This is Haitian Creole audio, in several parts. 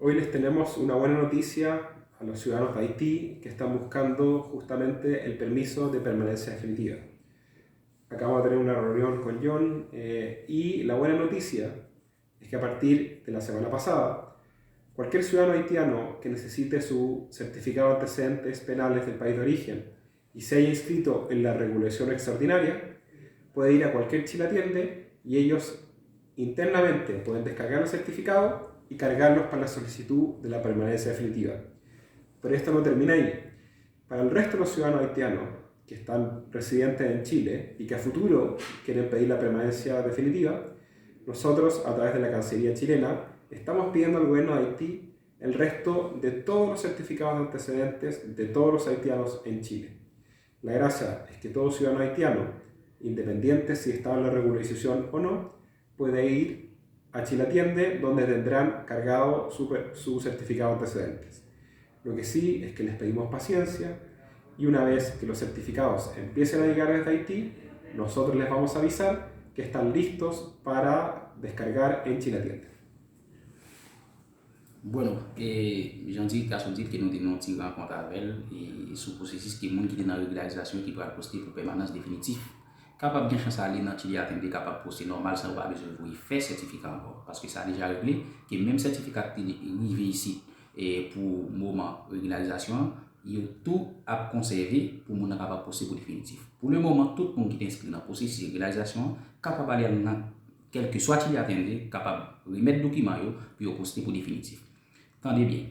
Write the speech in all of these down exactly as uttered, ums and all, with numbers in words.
Hoy les tenemos una buena noticia a los ciudadanos de Haití que están buscando justamente el permiso de permanencia definitiva. Acabamos de tener una reunión con John eh, y la buena noticia es que a partir de la semana pasada, cualquier ciudadano haitiano que necesite su certificado de antecedentes penales del país de origen y se haya inscrito en la regulación extraordinaria, puede ir a cualquier Chile Atiende y ellos internamente pueden descargar los certificados y cargarlos para la solicitud de la permanencia definitiva. Pero esto no termina ahí. Para el resto de los ciudadanos haitianos que están residentes en Chile y que a futuro quieren pedir la permanencia definitiva, nosotros, a través de la Cancillería chilena, estamos pidiendo al gobierno de Haití el resto de todos los certificados de antecedentes de todos los haitianos en Chile. La gracia es que todo ciudadano haitiano, independiente si está en la regularización o no, puede ir a Chile Atiende, donde tendrán cargado su, su certificado de antecedentes. Lo que sí es que les pedimos paciencia y una vez que los certificados empiecen a llegar desde Haití, nosotros les vamos a avisar que están listos para descargar en Chile Atiende. Bueno, e, jan direkta sot di l ke nou te nan yon ti rankont avè l e, sou pwosesis ke moun ki te nan regilarizasyon ki pral poste pou pèmanans definitif kapab gen chans ale nan Chile Atiende kapab poste nòmal san yo pa bezwen voye fè sètifika ankò. Paske sa deja regle ke menm sètifika ki te rive isit e, pou moman regilarizasyon an, yo tou ap konsève pou moun nan kapab poste pou definitif. Pou le moman, tout moun ki te enskri nan pwosesis regilarizasyon an kapab ale nan kèlkeswa Chile Atiende, kapab remèt dokiman yo pou yo poste pou definitif. Tande byen,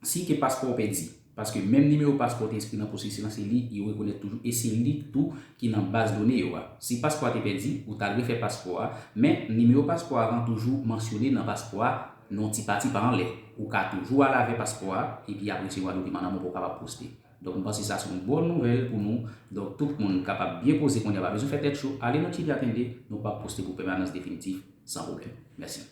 si ke paspò w pèdi, paske menm nimewo paspò w te enskri nan pwosesis lan, se li yo rekonèt toujou e se li tou ki nan baz done yo a. Si paspò a te pèdi, ou t al refè paspò a, men nimewo paspò a lan toujou mansyone nan paspò a, non ti pati pa anlè. Ou ka toujou al avè paspò a, epi ap resevwa dokiman nan men w pou w kapab poste. Donk, m panse sa se yon bon nouvèl pou nou. Donk, tout moun kapab byen poze kounye a, pa bezwen fè tèt cho, ale nan Chile Atiende, nou kapab poste pou pèmanans definitif san pwoblèm. Mèsi.